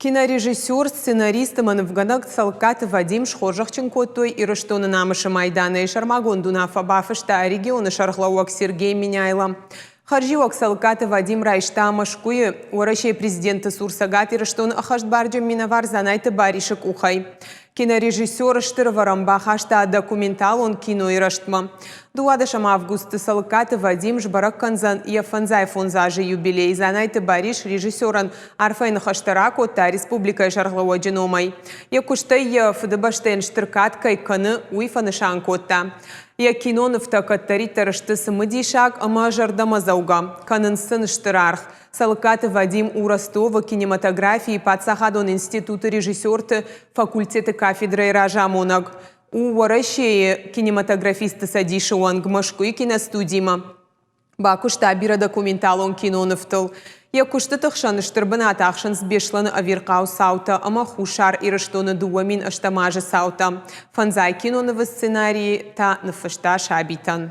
Кинорежиссер, сценарист ӕмӕ нывгӕнӕг Цӕлыккаты Вадим схорзӕхджын кодтой Ирыстоны намысы майданӕй. Сӕрмагонд уынаффӕ бафыста регионы сӕргълӕууӕг Сергей Меняйло. Хӕрзиуӕг Цӕлыккаты Вадим райста Мӕскуыйы Уӕрӕсейы президенты цур Цӕгат Ирыстоны ӕххӕстбарджын минӕвар Дзанайты Барисы къухӕй. Кинорежиссер стыр ӕвӕрӕн бахаста документалон кинойы рӕзтмӕ. 12 августы Цӕлыккаты Вадим сбӕрӕг кӕндзӕн йӕ 55 азы юбилей. Дзанайты Барис режиссерӕн арфӕйы ныхӕстӕ ракодта республикӕйы сӕргълӕууӕджы номӕй. Йӕ куыстӕй йӕ фыдыбӕстӕйӕн стыр кад кӕй кӕны, уый фӕнысан кодта. Йӕ кинонывтӕ кӕддӕриддӕр сты цымыдисаг ӕмӕ зӕрдӕмӕдзӕугӕ, кӕнынц сын стыр аргъ. Цӕлыккаты Вадим у Ростовы кинематографийы паддзахадон институты режиссерты факультеты кафедрӕйы разамонӕг. У Уӕрӕсейы кинематографистты цӕдисы уӕнг Мӕскуыйы киностудимӕ. Бакуыста бирӕ документалон кинонывтыл. Йӕ куыстыты хсӕн стыр бынат ахсынц Беслӕны ӕвирхъау цаутӕ ӕмӕ Хуссар Ирыстоны 2008 азы цаутӕ. Фӕндзай кинонывы сценарийы та ныффыста сабитӕн.